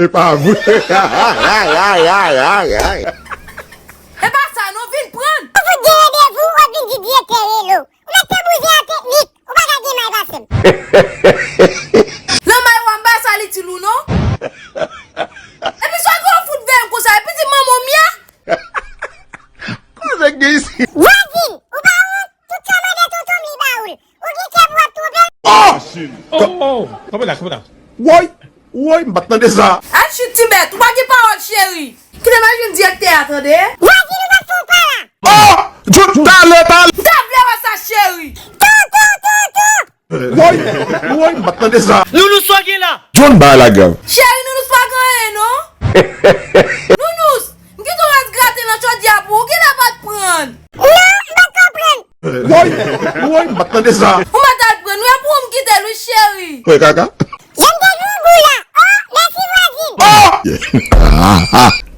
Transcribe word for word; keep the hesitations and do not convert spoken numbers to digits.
E pa vre. Ay, ay, ay, ay, ay. E pa sa non, vin pran. Ou fout gen randevou, w ap vin di direktè rele w. Ou mete bouzen an teknik, ou pa ka gen may pase m. Nan may w a m pa sa l itil ou non. Epi sa gen w fout veye m konsa, epi di manman w m ye. Kòman nèg gen isi? Vwazin, ou pa wont? Tout sa mande tonton m li ba ou l. Ou gen kè pou w ap twonpe l? Oh! Oh, oh, oh. Kanpe la, kanpe la. Woy, woy, m pa t tande sa. Al chit ti bèt, ou pa gen pawòl cheri. Kite m al jwenn direktè a tande. Vwazin, ou pa t fè w pa la. Oh! Jout talè, talè. M ta vle wè sa cheri. Tou, tou, tou, tou. Woy, woy, m pa t tande sa. Nounous, sa w gen la? John ba la grav. Cheri, Nounous pa gen anyen non. Nounous, m kite w al grate nan chodyè a pou ou, genlè pa t pran. Non, m pa t konprann. Woy, woy, m pa t tande sa. Ou pa t al pran, wi, pou ou m kite l wi cheri. Wè kaka. Jan m te grangou la. Oh, mèsi vwazin. Oh!